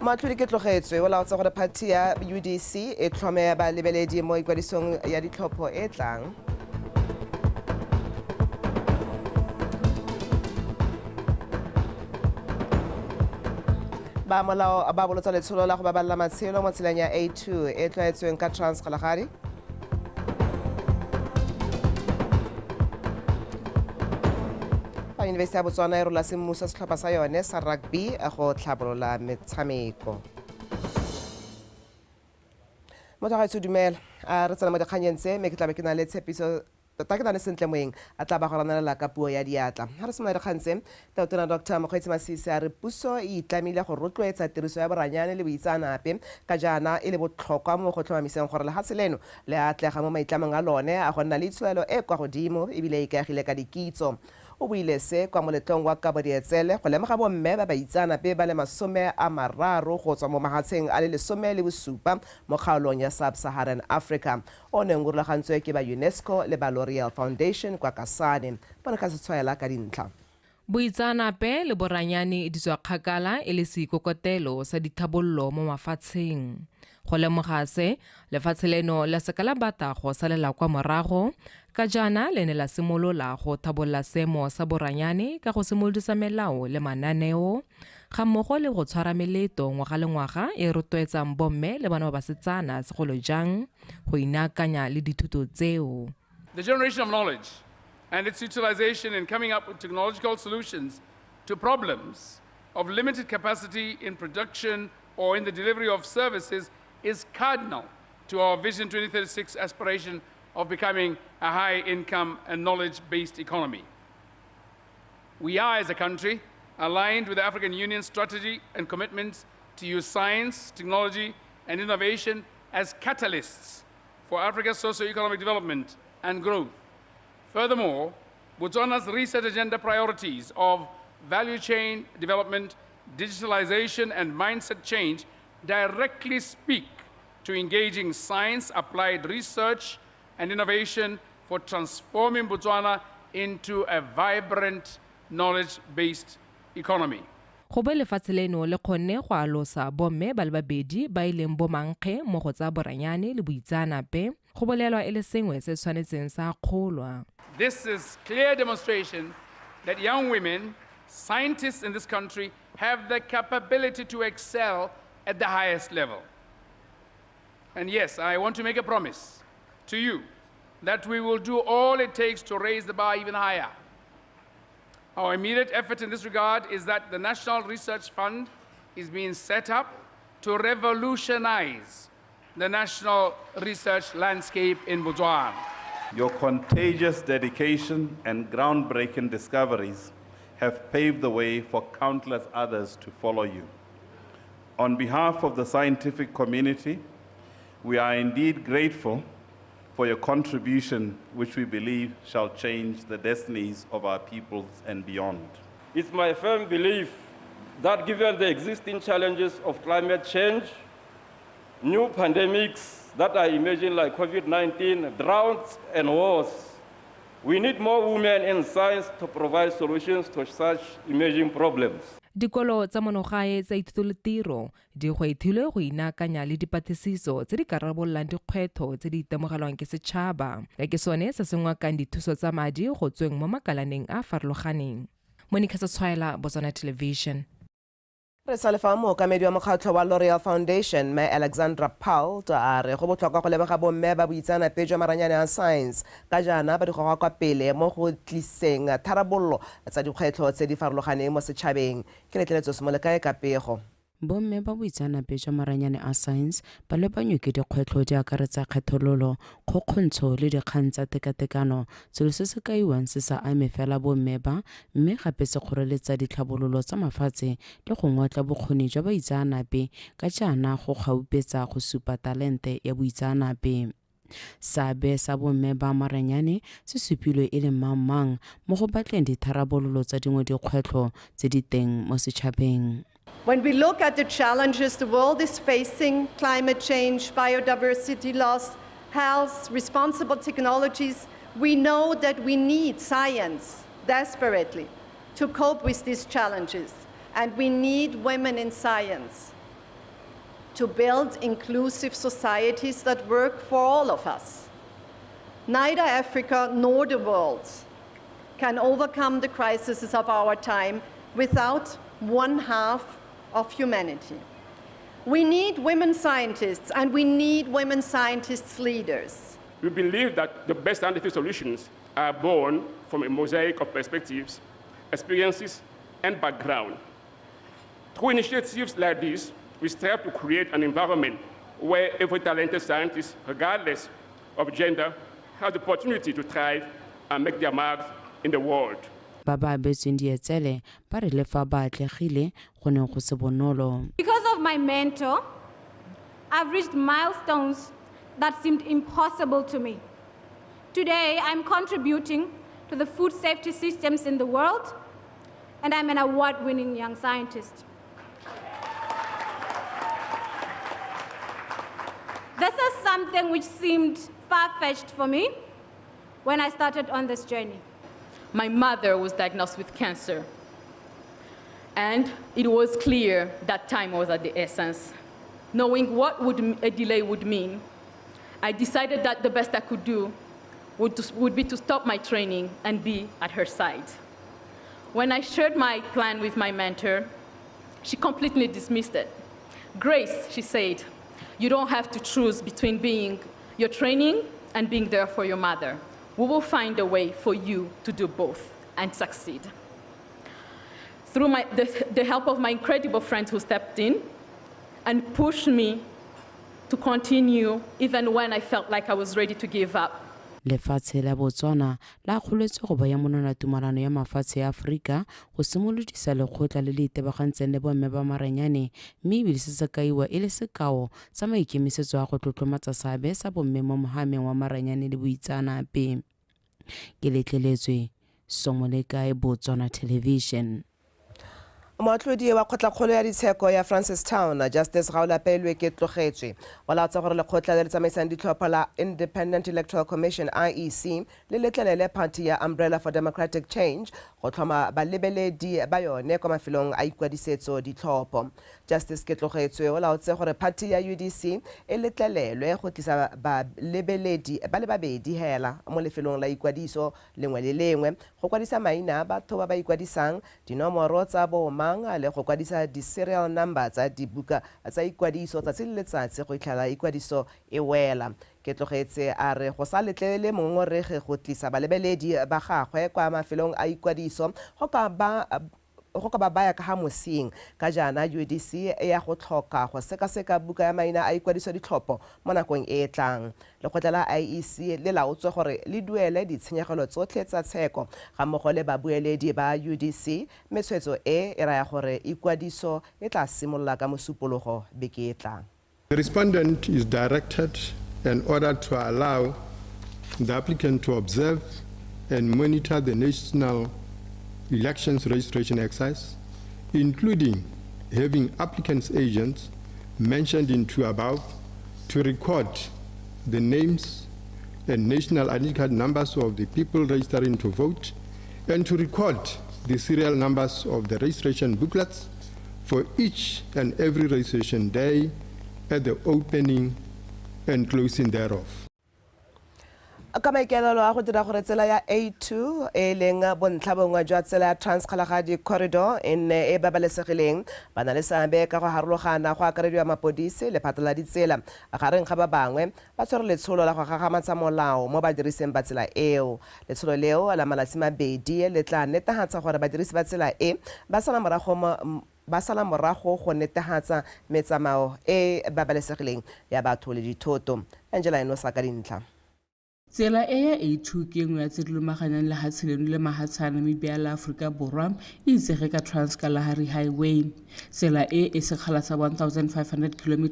Moatlhodi ke tlogetswe o laotse gore phathi ya UDC e tlhome balebeledi mo ikwadisong ya ditlhopho e tlang. Ba molao ba bolotsa letsholo la go baballa matshelo mo tseleng ya A2 e tlwaetsweng ka Transkalahari. Fa Yunibesithi ya Botswana e rola semmuso setlhopha sa yone sa rugby go tlhabolola metshameko. Motho ga dumela a re tsena mo dikganyeng tse mme ke tlabe ke na le tshepiso tota ke na le sentle moeng a tla ba go ranelela ka puo ya diatla. Ha re simolola dikgang tse, Tautona Dr Mokgweetsi Masisi a re puso e itlamile go rotloetsa tiriso ya boranyane le boitseanape ka jaana e le botlhokwa mo go tlhomamiseng gore lehatshe leno le atlega mo maitlamong a lone a go nna le itsholelo e kwa godimo ebile e ikaegile ka dikitso. O buile se kwa moletlong wa kabo dietsele go lemoga bomme ba baitseanape ba le 30 go tswa mo mahatsheng a le 17 mo kgaolong ya Sub-Saharan Africa o neng o rulagantswe ke ba UNESCO le ba L'Oreal Foundation kwa Kasane. Bone ka setshwaela ka dintlha. Boitseanape le boranyane di tswa kgakala e le seikokotelo sa dithabollo mo mafatsheng. Go lemoga se, lefatshe leno la seka la batla go salela kwa morago, ka jaana le ne la simolola go thabolla seemo sa boranyane ka go simolodisa melao le mananeo, ga mmogo le go tshwara meleto ngwaga le ngwaga e rotloetsang bomme le bana ba basetsana segolo jang go inaakanya le dithuto tseo. The generation of knowledge and its utilization in coming up with technological solutions to problems of limited capacity in production or in the delivery of services is cardinal to our Vision 2036 aspiration of becoming a high-income and knowledge-based economy. We are, as a country, aligned with the African Union strategy and commitments to use science, technology, and innovation as catalysts for Africa's socio-economic development and growth. Furthermore, Botswana's research agenda priorities of value chain development, digitalization, and mindset change directly speak to engaging science, applied research, and innovation for transforming Botswana into a vibrant, knowledge-based economy. Go bo lefatshe leno le kgonne go alosa bomme ba le babedi ba e leng bomankge mo go tsa boranyane le boitseanape, go bolelwa e le sengwe se tshwanetseng sa kgolwa. This is clear demonstration that young women, scientists in this country, have the capability to excel at the highest level. And yes, I want to make a promise to you that we will do all it takes to raise the bar even higher. Our immediate effort in this regard is that the National Research Fund is being set up to revolutionize the national research landscape in Botswana. Your contagious dedication and groundbreaking discoveries have paved the way for countless others to follow you. On behalf of the scientific community, we are indeed grateful for your contribution, which we believe shall change the destinies of our peoples and beyond. It's my firm belief that given the existing challenges of climate change, new pandemics that are emerging like COVID-19, droughts and wars, we need more women in science to provide solutions to such emerging problems. Dikolo tsa monogae tsa ithuto le tiro di gwetlhilwe go inaakanya le dipatlisiso tse di ka rarabololang dikgwetlho tse di itemogelwang ke setšhaba. Ka ke sone se se ngwakang dithuso tsa madi go tsweng mo makalaneng a a farologaneng. Monica Setshwaela, Botswana Television. Re sa lefa mookamedi wa mokgatlho wa L'Oreal Foundation, Mme Alexandra Palt, a re go botlhokwa go lemoga bomme ba boitseanape jwa maranyane a science ka jaana ba di goga kwa pele mo go tliseng tharabollo tsa dikgwetlho tse di farologaneng mo setšhabeng. Ke letleletso Semolekae ka pego. Bomme ba boitseanape jwa maranyane a science ba lebanywe ke dikgwetlho di akaretsa kgethololo, kgokgontsho le dikgang tsa tekatekano, selo se se kaiwang se sa ame fela bomme ba, mme gape se kgoreletsa ditlhabololo tsa mafatshe le go ngotla bokgoni jwa baitseanape ka jaana go gaupetsa go supa talente ya boitseanape. Seabe sa bomme ba maranyane se supilwe e le mang-mang mo go batleng ditharabololo tsa dingwe dikgwetlho tse di teng mo setšhabeng. When we look at the challenges the world is facing, climate change, biodiversity loss, health, responsible technologies, we know that we need science desperately to cope with these challenges. And we need women in science. to build inclusive societies that work for all of us. Neither Africa nor the world can overcome the crises of our time without one half of humanity. We need women scientists, and we need women scientists leaders. We believe that the best scientific solutions are born from a mosaic of perspectives, experiences, and background. Through initiatives like this, we strive to create an environment where every talented scientist, regardless of gender, has the opportunity to thrive and make their mark in the world. Ba ba abetsweng dietsele ba re le fa ba atlegile go ne go se bonolo. Because of my mentor, I've reached milestones that seemed impossible to me. Today, I'm contributing to the food safety systems in the world, and I'm an award-winning young scientist. This is something which seemed far-fetched for me when I started on this journey. My mother was diagnosed with cancer, and it was clear that time was at the essence. Knowing what a delay would mean, I decided that the best I could do would be to stop my training and be at her side. When I shared my plan with my mentor, she completely dismissed it. Grace, she said, you don't have to choose between being your training and being there for your mother. We will find a way for you to do both and succeed. Through the help of my incredible friends who stepped in and pushed me to continue even when I felt like I was ready to give up. Lefatshe la Botswana la kgoletswe go baya monwana tumalano ya mafatshe ya Aforika go simolodisa lekgotla le le itebagantseng le bomme ba maranyane, mme ebile se se kaiwa e le sekao sa maikemisetso a go tlotlomatsa seabe sa bomme mo mohameng wa maranyane le boitseanape. Ke letleletswe Somolekae, Botswana Television. Moatlhodi wa kgotlakgolo ya ditsheko ya Francistown, Justice Gaolapelwe Ketlogetswe, o laotse gore lekgotla le le tsamaisang ditlhopho la Independent Electoral Commission IEC le letlelele party ya Umbrella for Democratic Change go tlhoma balebeledi ba yone kwa mafelong a ikwadisetso ditlhopho. Justice Ketlogetswe o laotse gore party ya UDC e letlelelwe go tlisa balebeledi ba le babedi hela mo lefelong la ikwadiso lengwe le lengwe go kwadisa maina a batho ba ba ikwadisang, dinomoro tsa boma le go kwadisa di-serial number tsa dibuka tsa ikwadiso tsatsi le letsatsi go itlhela ikwadiso e wela. Ketlogetse a re go sa letlelele mongongoregi go tlisa balebeledi ba gagwe kwa mafelong a ikwadiso go ka ba baya ka ga mosing, ka jaana UDC e ya go tlhoka go sekaseka buka ya maina a ikwadiso ditlhopho mo nakong e e tlang. Lekgotla la IEC le laotswe gore le duele ditshenyegelo tsotlhe tsa tsheko ga mmogo le babueledi ba UDC, mme tshwetso e e raya gore ikwadiso e tla simolola ka mosupologo beke e tlang. The respondent is directed and ordered to allow the applicant to observe and monitor the national elections registration exercise, including having applicants' agents mentioned in 2 above to record the names and national identity card numbers of the people registering to vote, and to record the serial numbers of the registration booklets for each and every registration day at the opening and closing thereof. Ka maikaelelo a go dira gore tsela ya A2 e leng bontlha bongwe jwa tsela ya Trans-Kgalagadi Corridor e nne e babalesegileng, ba na le seabe ka go harologana go akarediwa mapodisi, lephata la ditsela gareng ga ba bangwe ba tshwere letsholo la go gagamatsa molao mo badirising ba tsela eo. Letsholo leo la malatsi mabedi le tla netefatsa gore badirisi ba tsela e ba sala morago go netefatsa metsamao e babalesegileng ya batho le dithoto. Angela Enosa ka dintlha. Tsela e ya A2 ke nngwe ya tse di lomaganyang lehatshe leno le mahatshe a Namibia le Aforika Borwa, e itsege ka Trans-Kalahari Highway. Tsela e e sekgala sa 1500 km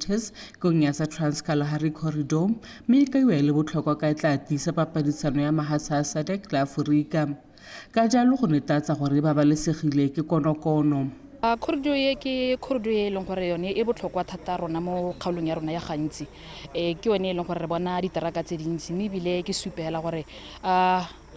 ke nngwe ya sa Trans-Kalahari Corridor, mme e kaiwa e le botlhokwa ka e tla tiisa papadisano ya mahatshe a SADC le Aforika. Ka jalo go netefatsa gore e babalesegile ke konokono. Corridor e ke corridor e leng gore yone e botlhokwa thata rona mo kgaolong ya rona ya gantsi. Ke yone e leng gore re bona diteraka tse dintsi, mme ebile ke supela gore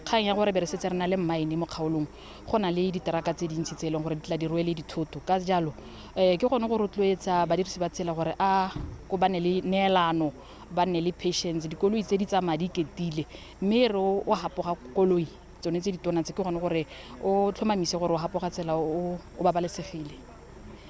Kgang ya gore be re setse re na le mine mo kgaolong, go na le diteraka tse dintsi tse e leng gore di tla di rwele dithoto. Ka jalo ke gone go rotloetsa badirisi ba tsela gore a ko ba ne le neelano, ba nne le patience. Dikoloi tse di tsamaya di iketile, mme re o hapoga koloi tsone tse ditona tse, ke gone gore o tlhomamise gore o hapoga tsela o babalesegile.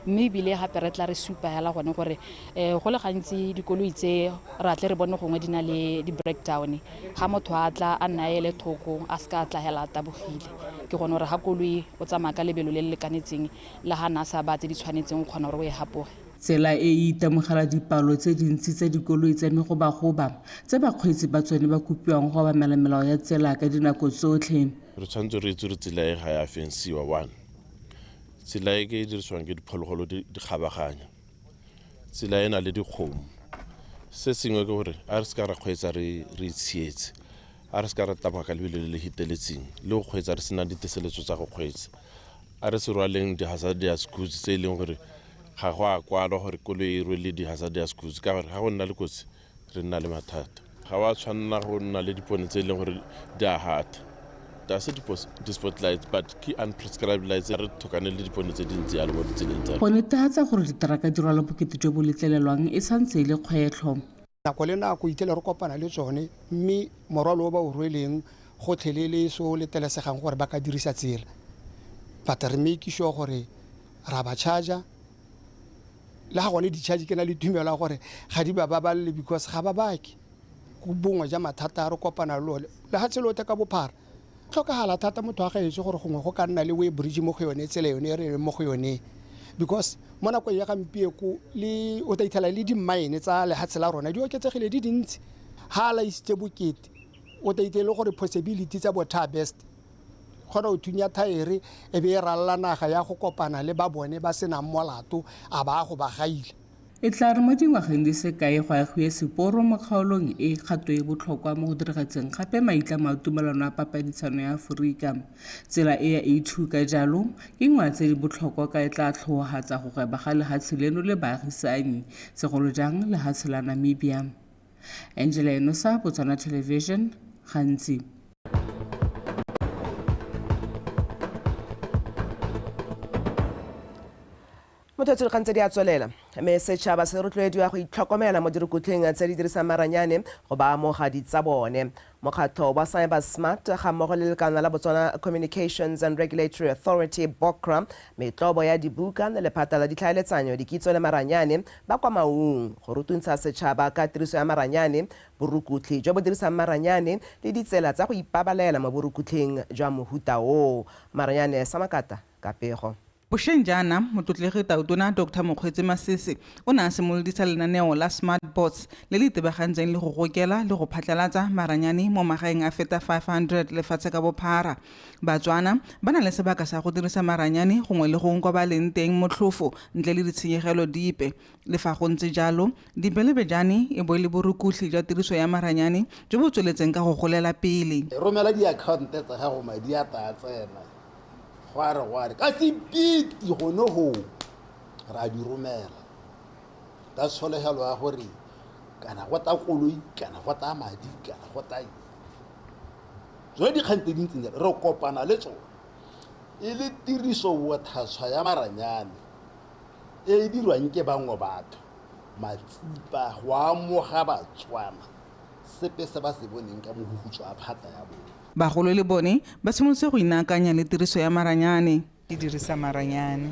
Mme ebile gape re tla re supa hela gone gore go le gantsi dikoloi tse ra tle re bone gongwe di na le di-breakdown, ga motho a tla a nna ele thoko a seka a tla hela a tabogile. Ke gone gore ga koloi o tsamaya ka lebelo le le lekanetseng le ga na a sa ba tse di tshwanetseng, o kgona gore o e hapoge. Tsela e e itemogela dipalo tse dintsi tsa dikoloi tsa megobagoba tse bakgweetsi ba tsone ba kopiwang go obamela melao ya tsela ka dinako tsotlhe. Re tshwanetse re itse gore tsela e ga ya fensiwa one. Tsela e ke e dirisiwang ke diphologolo di kgabaganya. Tsela e na le dikgomo. Se sengwe ke gore a re seka ra kgweetsa re itshietse, a re seka ra taboga ka lebelo le le feteletseng, le go kgweetsa re sena diteseletso tsa go kgweetsa. A re se rwaleng di-hazardous goods tse e leng gore ga go a kwalwa gore koloi e rwele di-hazardous goods, ka gore ga go nna le kotsi re nna le mathata. Ga wa tshwanela go nna le dipone tse e leng gore di a hata. That's di-spotlights, but ke unprescribed lights re thokane le dipone tse dintsi yalo mo ditseleng tsa. Go netefatsa gore diteraka di rwala bokete jo bo letlelelwang e santse e le kgwetlho. Nako le nako itlhele re kopana le tsone, mme morwalo o ba o rweleng gotlhelele so letlelesegang gore ba ka dirisa tsela. But re make sure gore ra ba charger. Le ga gone di-charge ke na le tumelo ya gore ga di ba babalele because ga ba bake. Bongwe ja mathata a re kopana le one lefatshe lotlhe ka bophara. Tlhokagala thata motho wa gaetsho gore gongwe go ka nna le way bridge mo go yone tsela yone e re leng mo go yone, because mo nakong ya gampieko le o tla itlhela le di-mine tsa lefatshe la rona di oketsegile di dintsi. Ga a laisitse bokete o tla itlhele gore possibility tsa bo tar best kgona go thunya thaere e be e ralla naga ya go kopana le ba bone ba senang molato a ba go ba gaile. E tla re mo dingwageng di se kae go agiwe seporo mo kgaolong e kgato e botlhokwa mo go diragatseng gape maitlamo a tumelano a papaditsano ya Aforika. Tsela e ya A2 ka jalo ke nngwe ya tse di botlhokwa ka e tla tlhohatsa go gweba ga lehatshe leno le baagisani, segolo jang lehatshe la Namibia. Angela Enosa, Botswana Television, Gantsi. Motho a dikgang tse di a tswelela, mme setšhaba se rotloediwa go itlhokomela mo dirukutlheng tse di dirisang maranyane go ba amoga ditsa bone. Mokgatlho wa Cyber Smart ga mmogo le lekala la Botswana Communications and Regulatory Authority BOCRA, metlobo ya dibuka le lephata la ditlhaeletsanyo, dikitso le maranyane ba kwa Maung go rutuntsha setšhaba ka tiriso ya maranyane, borukutlhi jo bo dirisang maranyane le ditsela tsa go ipabalela mo borukutlhing jwa mohuta oo. Maranyane Samakata ka pego. Bošeng jaana motlotlegi Tautona Dr Mokgweetsi Masisi o ne a simolodisa lenaneo la Smart Bots le le itebagantseng le go gokela le go phatlalatsa maranyane mo magaeng a feta 500 lefatshe ka bophara. Batswana ba na le sebaka sa go dirisa maranyane gongwe le gongwe kwa ba leng teng motlhofo ntle le ditshenyegelo dipe. Le fa go ntse jalo, dibelebejane e bo e le borukutlhi jwa tiriso ya maranyane jo bo tsweletseng ka go golela pele. Romela diakhaonte tsa gago madi a tla tsena. Gware ka sepiti gone go ra di romela ka tshologelo ya gore kana go ta koloi kana go ta madi kana go ta tsone dikgang tse dintseng jalo re kopana le tsone e le tiriso botlhaswa ya maranyane e e dirwang ke bangwe batho matsipa go amoga Batswana sepe se ba se boneng ka mohuhutso a phata ya bone. Bagolo le bone ba simolotse go inaakanya le tiriso ya maranyane. Ke dirisa maranyane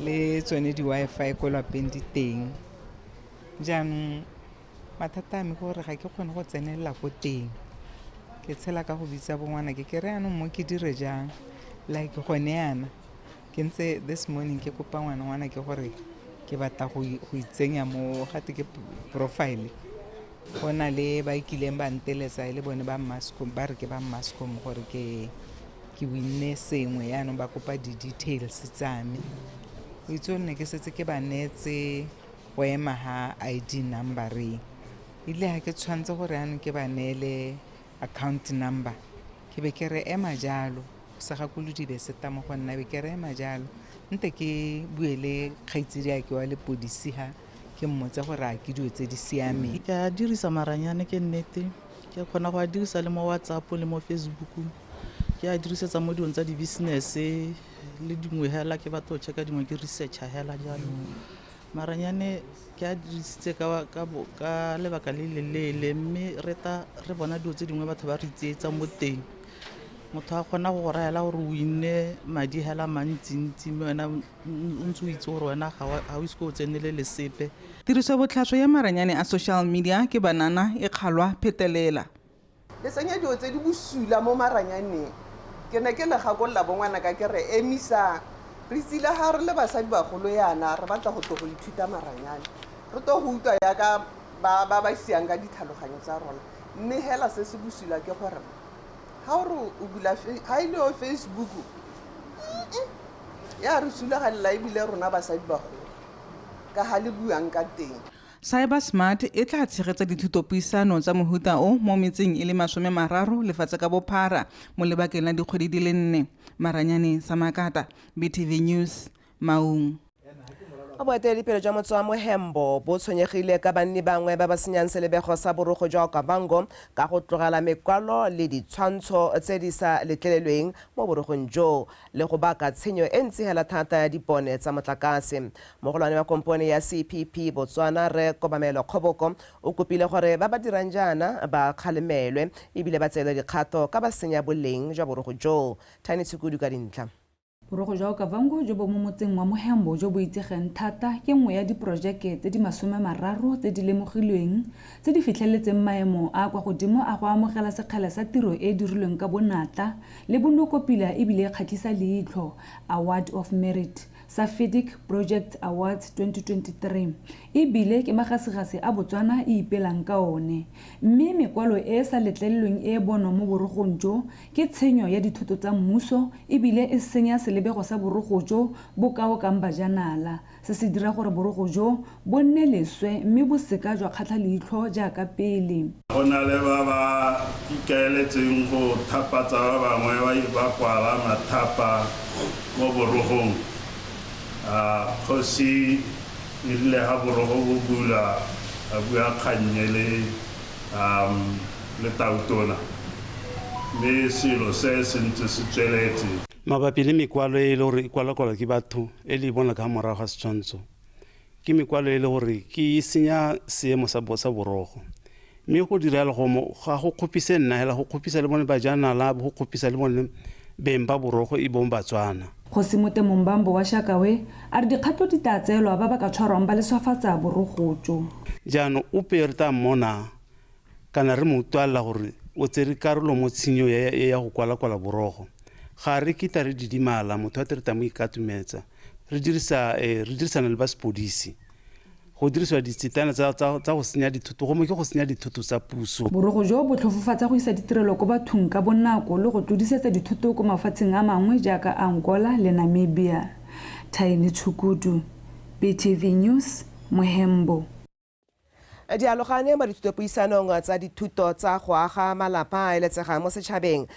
le tsone di-Wi-Fi ko lapeng di teng. Jaanong mathata a me ke gore ga ke kgone go tsenelela ko teng. Ke tshela ka go bitsa bongwana ke kere yaanong mo ke dire jang, like gone yana ke ntse this morning ke kopa ngwana ke gore ke batla go itsenya mo gate ke profile. Go na le ba kileng ba nteletsa e le bone ba Mascom, ba re ke ba Mascom gore ke winne sengwe, yaanong ba kopa di-details tsa me. O itse nne ke setse ke ba neetse go ema ha ID number-eng, ebile ga ke tshwanetse gore yaanong ke ba neele account number, ke be ke re ema jalo segakolodi be se ta mo go nna, be ke re ema jalo nte ke bue le kgaitsedi a ke wa lepodisi ha ke mmotse gore a ke dilo tse di siameng. Ke a dirisa maranyane ke nnete, Ke kgona go a dirisa le mo WhatsApp le mo Facebook. Ke a dirisetsa mo dilong tsa di-business le dingwe hela ke batla go checka dingwe ke researcha hela jalo. Maranyane ke a dirisitse ka lebaka le leleele mme re ta re bona dilo tse dingwe batho ba re tsietsa mo teng. Motho a kgona go go raela gore o inne madi hela mantsintsi mme wena o ntse o itse gore wena ga o ise o tsenele le sepe. Tiriso botlhaswa ya maranyane a social media ke banana e kgalwa phetelela. Le tsenya dilo tse di bosula mo maranyaneng. Ke ne ke le gakolola bongwana ka ke re emisa re tsile ga re le basadi bagolo yana re batla go tlo go ithuta maranyane. Re tlo go utlwa yaka ba ba siang ka ditlhaloganyo tsa rona. Mme hela se se bosula ke gore ha o re o bula ha ile o Facebook ya re sulagalela ebile rona basadi bagolo ka ha le buang ka teng. Cyber Smart e tla tshegetsa dithutopuisano tsa mohuta o mo metseng e le 30 lefatshe ka bophara mo lebakeng la dikgwedi di le 4. Maranyane Samakata, BTV News, Maung. Boeteledipele jwa motse wa Mohembo bo tshwenyegile ka banni bangwe ba ba senyang selebego sa borogo jwa Okavango ka go tlogela mekwalo le ditshwantsho tse di sa letlelelweng mo borogong joo le go baka tshenyo e ntsi hela thata ya dipone tsa motlakase. Mogolwane wa kompone ya CPP Botswana Rre Kobamelo Kgoboko o kopile gore ba ba dirang jaana ba kgalemelwe ebile ba tseelwe dikgato ka ba senya boleng jwa borogo joo. Tiny Tshukudu ka dintlha. Borogo jwa Okavango jo bo mo motseng wa Mohembo jo bo itsegeng thata ke nngwe ya diporojeke tse di 30 tse di lemogilweng tse di fitlheletseng maemo a kwa godimo a go amogela sekgele sa tiro e e dirilweng ka bonatla le bonokopila ebile e kgatlhisa leitlho Award of Merit sa FIDIC Project Awards 2023 ebile ke magasigasi a Botswana e ipelang ka one. Mme mekwalo e e sa letlelelweng e e bonwang mo borogong jo ke tshenyo ya dithoto tsa mmuso ebile e senya selebego sa borogo jo bo ka okang bajanala. Se se dira gore borogo jo bo nne leswe mme bo seka jwa kgatlha leitlho jaaka pele. Go na le ba ba ikaeletseng go thapatsa ba bangwe ba kwala mathapa mo borogong. Kgosi e rile ga borogo bo bula a bua kgannye le tautona mme selo se se ntse se tsweletse. Mabapi le mekwalo e le gore e kwalakwalwa ke batho e le e bona ka morago ga setshwantsho ke mekwalo e le gore ke e senya seemo sa borogo mme go dira le ga go kgopise nna hela go kgopisa le bone bajanala go kgopisa le bone beng ba borogo e bong Batswana. Kgosi Motemo Mbambo wa Shakawe a re dikgato di tla tseelwa ba ba ka tshwarwang ba leswafatsa borogo jo. Jaanong ope re tla mmona kana re mo utlwalela gore o tsere karolo mo tshenyo ya go kwalakwala borogo ga re kitla re didimala motho a tere tla mo ikatumetsa re dirisana le ba sepodisi go dirisiwa ditsetana tsa go senya dithoto gongwe ke go senya dithoto tsa puso. Borogo jo bo tlhofofatsa go isa ditirelo ko bathong ka bonako le go tlodisetsa dithoto ko mafatsheng a mangwe jaaka Angola le Namibia. Tiny Tshukudu, BTV News, Mohembo. Dialogane mo dithutopuisanong tsa dithuto tsa go aga malapa a eletsegang mo setšhabeng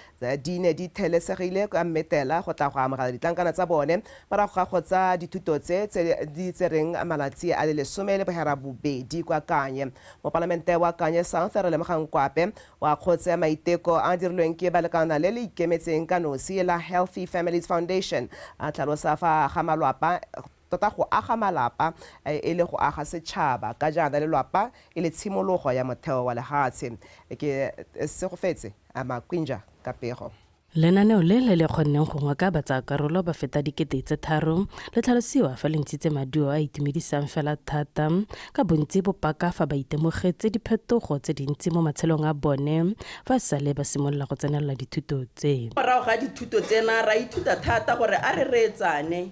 di ne di thelesegile ka mmetela go tla go amogela ditlankana tsa bone morago ga go tsa dithuto tse di tsereng malatsi a le 18 kwa Kanye. Mopalamente wa Kanye South Re Lemogang Kwape wa kgotse maiteko a dirilweng ke balekana le le ikemetseng ka nosi la Healthy Families Foundation a tlhalosa fa aga malapa tota go aga malapa e le go aga setšhaba ka jaana lelwapa e le tshimologo ya motheo wa lehatshe. Ke segofetse a Makwinja ka pego. Lenaneo le le le kgonneng go ngoka batsayakarolo ba feta 3,000 le tlhalosiwa fa le ntshitse maduo a itumedisang fela thata ka bontsi bo paka fa ba itemogetse diphetogo tse dintsi mo matshelong a bone fa sale ba simolola go tsenelela dithuto tse. Morago ga dithuto tsena ra ithuta thata gore a re reetsane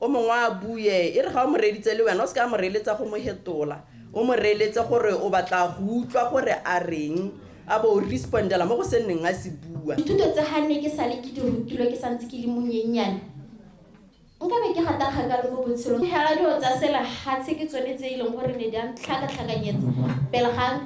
o mongwe a bue e re ga o mo reeditse le wena o se ka mo reeletsa go mo hetola o mo reeletse gore o batla go utlwa gore a reng a bo o respondela mo go se nneng a se bua. Dithuto tse ga nne ke sale ke di rutilwe ke santse ke le monyenyane nka be ke gata kgakala mo botshelong. Hela dilo tsa selehatshe ke tsone tse e leng gore ne di a ntlhakatlhakanyetsa pele ga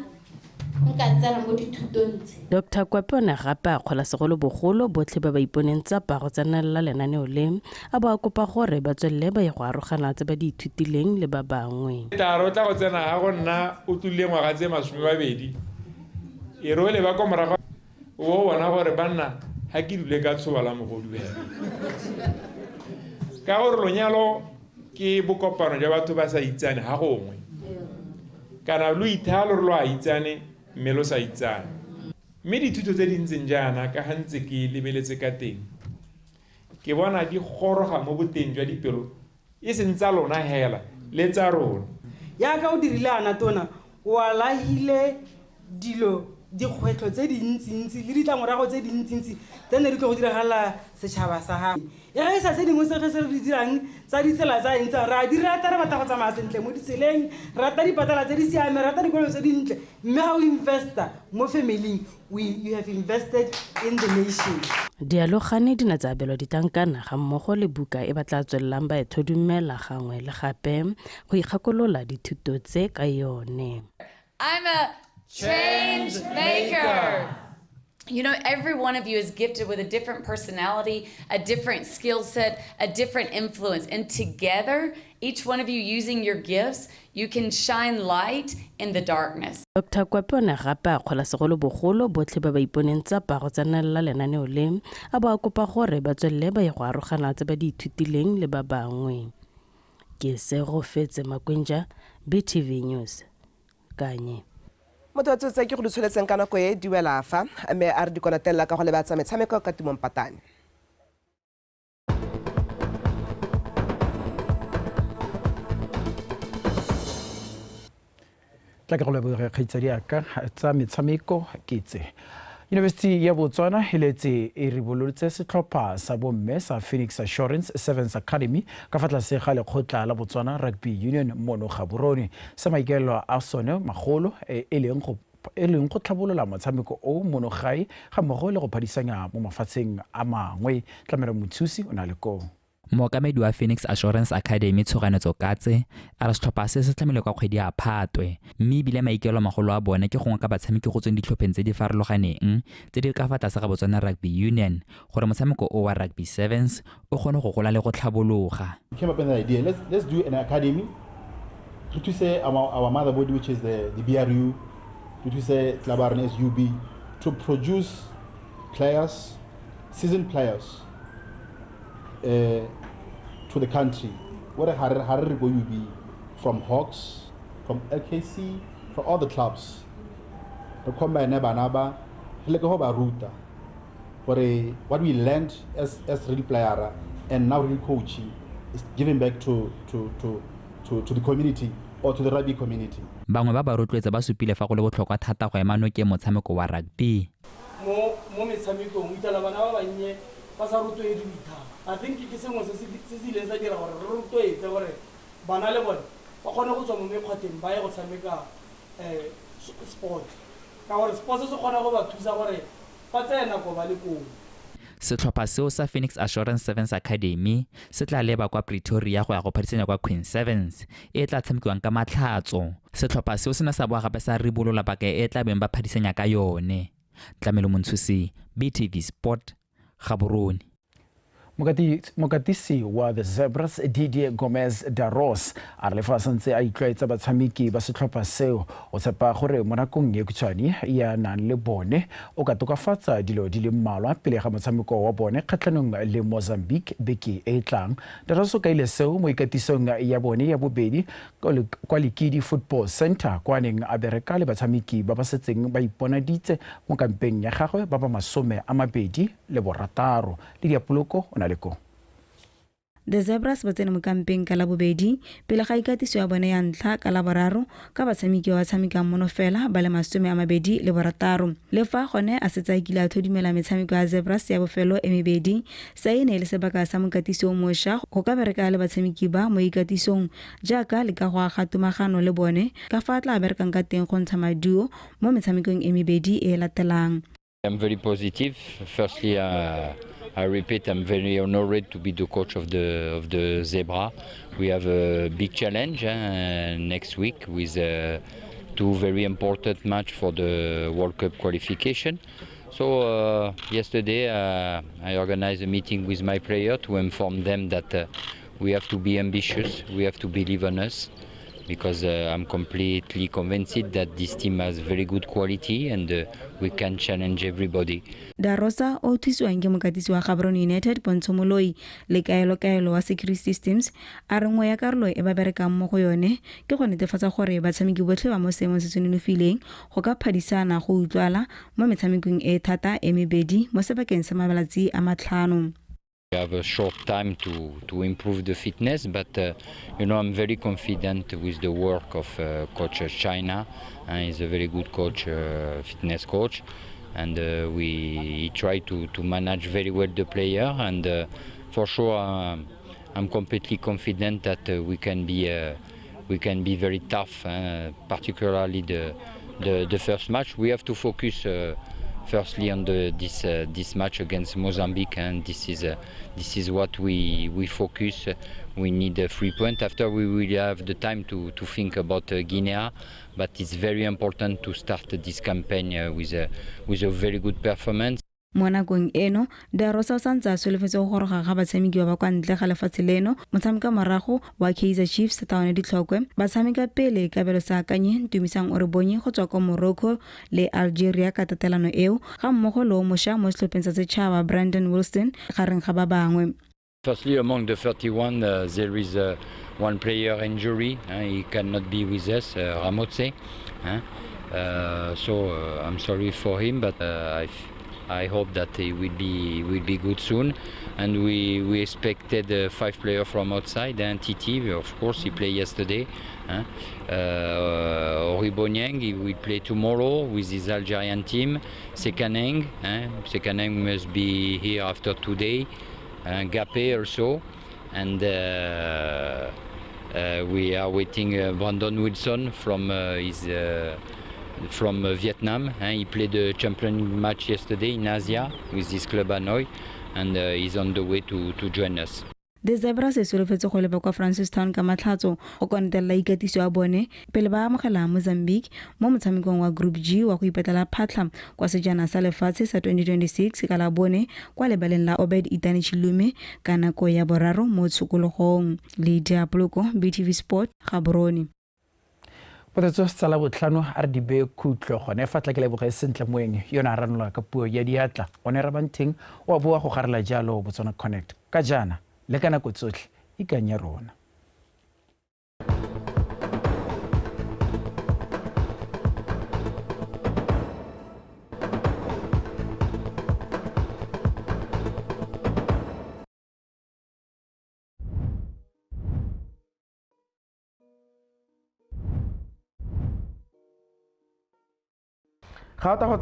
nka tsena mo dithutong tse. Dr Kwape o ne gape a kgola segolobogolo botlhe ba ba iponeng tsapa go tsenelela lenaneo le a bo a kopa gore ba tswelele ba ye go arogana tse ba di ithutileng le ba bangwe. Tla re o tla go tsena ga go nna o tlile ngwaga tse 20 E re o leba kwa morago o bona gore banna ga ke dule ka tshoba la mogodu fela. Ka gore lonyalo ke bokopano jwa batho ba sa itsane ga gongwe. Kana lo ithaya lo re lo a itsane mme lo sa itsane. Mme dithuto tse di ntseng jaana ka ga ntse ke lebeletse ka teng, ke bona di goroga mo boteng jwa dipelo e seng tsa lona hela le tsa rona. Yaka o dirile ana tona o alahile dilo dikgwetlho tse dintsintsi le ditlamorago tse dintsintsi tse ne di tlo go diragala setšhaba sa gago. E ga e sa se dingwe se re se re di dirang tsa ditsela tsa eng tsa re a di rata, re batla go tsamaya sentle mo ditseleng, re rata dipatala tse di siameng, re rata dikolo tse dintle, mme ga o investa mo family-ing, you have invested in the nation. Dialogane di ne tsa abelwa ditlankana ga mmogo le buka e ba tla tswelelang ba e thodumela gangwe le gape go ikgakolola dithuto tse ka yone. I'm a change maker. You know, every one of you is gifted with a different personality, a different skill set, a different influence. And together, each one of you using your gifts, you can shine light in the darkness. Dr. Kwape o ne gape a kgola segolobogolo botlhe ba ba iponeng tsapa go tsenelela lenaneo le, a bo a kopa gore ba tswelele ba ye go arogana tse ba di ithutileng le ba bangwe. Ke Segofetse Makwinja, BTV News, Kanye. Motho wa tsotse ke go di tsholetseng ka nako e duela fa mme a re di konatelela ka go lebatsa metshameko ka Tumong Patane. Tla ke go leboge kgaitsadi aka tsa metshameko ke tse. University ya Botswana e letse e ribolotse setlhopha sa bomme sa Phoenix Assurance Sevens Academy ka fa tlase ga lekgotla la Botswana Rugby Union mono Gaborone. Se maikaelelo a sone magolo e leng go tlhabolola motshameko o mono gae ga mmogo le go phadisanya mo mafatsheng a mangwe. Tlamelo Mothusi o na le koo. Mookamedi wa Phoenix Assurance Academy Tshoganetso Katse a re setlhopha se se tlhamilwe ka kgwedi ya Phatwe, mme ebile maikaelelo magolo a bone ke go ngoka batshameki go tsweng ditlhopheng tse di farologaneng tse di ka fa tlase ga Botswana Rugby Union gore motshameko o wa Rugby Sevens o kgone go gola le go tlhabologa. We came up with an idea. Let's do an academy. Re thuse our mother body, which is the BRU, re thuse Tlabarne SUB to produce players, seasoned players, to the country. What a Harare go you be from Hawks, from LKC, from all the clubs. The combine Naba, ruta for what we learned as real player and now real coaching is giving back to the community or to the rugby community. Bangwe ba ba rotloetsa ba supile fa go le botlhokwa thata go ema nokeng motshameko wa rugby. Mo metshamekong o itala bana ba bannye ba sa rotloediwe thata. I think ke sengwe se se ileng sa dira gore re rotloetse gore bana le bone ba kgone go tswa mo mekgwatheng ba ye go tshameka sport, ka gore sport se kgona go ba thusa gore ba tseye nako ba le koo. Setlhopha seo sa Phoenix Assurance Sevens Academy se tla leba kwa Pretoria go ya go phadisanya kwa Queen Sevens e tla tshamekiwang ka Matlhatso. Setlhopha seo se ne sa boa gape sa ribolola paka e tla beng ba phadisanya ka yone. Tlamelo Montshusi, BTV Sport, Gaborone. Mokatisi wa The Zebras Didier Gomez Daros a re le fa a santse a itlwaetsa batshameki ba setlhopha seo, o tshepa gore mo nakong e khutshwane ya nang le bone o ka tokafatsa dilo di le mmalwa pele ga motshameko wa bone kgatlhanong le Mozambique beke e tlang. Daros o kaile seo mo ikatisong ya bone ya bobedi kwa Likidi Football Center kwa neng a bereka le batshameki ba ba setseng ba iponaditse mo kampeng ya gagwe ba ba 26 le Diapoloko o na le ko. The Zebras ba tsene mo kampeng ka Labobedi pele ga ikatiso ya bone ya ntlha ka Laboraro ka batshameki ba tshamekang mono fela ba le 26. Le fa gone a setse a kile a thodumela metshameko ya Zebras ya bofelo e mebedi, se e ne e le sebaka sa mokatisi o mošwa go ka bereka le batshameki ba mo ikatisong jaaka le ka go aga tomagano le bone ka fa a tla berekang ka teng go ntsha maduo mo metshamekong e mebedi e latelang. I'm very positive. Firstly, I repeat, I'm very honored to be the coach of the Zebra. We have a big challenge next week with two very important matches for the World Cup qualification. So yesterday I organized a meeting with my player to inform them that we have to be ambitious, we have to believe on us, Because I'm completely convinced that this team has very good quality and we can challenge everybody. Da Rosa o thusiwang ke mokatisi wa Gaborone United Pontsho Moloi le kaelo wa Security Systems a re nngwe ya karolo e ba berekang mo go yone ke go netefatsa gore batshameki botlhe ba mo seemong se se nonofileng go ka phadisana go utlwala mo metshamekong e thata e mebedi mo sebakeng sa malatsi a 5. We have a short time to improve the fitness, but you know, I'm very confident with the work of Coach China. He's a very good coach, fitness coach, and he try to manage very well the player. And for sure, I'm completely confident that we can be very tough, particularly the first match. We have to focus. Firstly, on this match against Mozambique, and this is what we focus. We need a 3 point. After, we will have the time to think about Guinea, but it's very important to start this campaign with a very good performance. Mo nakong eno, Da Rosa o santse a solofetse go goroga ga batshameki ba ba kwa ntle ga lefatshe leno, motshameka morago wa Kaizer Chiefs Taone Ditlhokwe, batshameka pele Kabelo Seakanye, Tumisang Orebonye go tswa kwa Morocco le Algeria ka tatelano eo, ga mmogo le o mošwa mo setlhopheng sa setšhaba Brandon Wilson gareng ga ba bangwe. Firstly, among the 31, there is one player injury. He cannot be with us, Ramotse. So I'm sorry for him, but I hope that he will be good soon. And we expected 5 players from outside. And Titi, of course, he played yesterday. Oribonyang, he will play tomorrow with his Algerian team. Sekaneng, Sekaneng must be here after today. Gape also. And we are waiting Brandon Wilson from his... from Vietnam. He played the champion match yesterday in Asia with his club Hanoi, and he's on the way to join us. The Zebras e solofetse go leba kwa Francistown ka Matlhatso go kontelela ikatiso ya bone pele ba amogela Mozambique mo motshamekong wa Group G wa go ipetlela phatlha kwa sejana sa lefatshe sa 2026 ka Labone kwa lebaleng la Obed Itani Chilume ka nako ya 3 mo tshokologong. Lydia Poloko, BTV Sport, Gaborone. Potso tsa la botlhano a re di be khutlo gone fa tla ke leboge sentle moeng yona a ranola ka puo ya diatla one Rabanteng o a boa go garela jalo Botswana Connect ka jaana le ka nako tsotlhe ikanya rona. Ga o ta go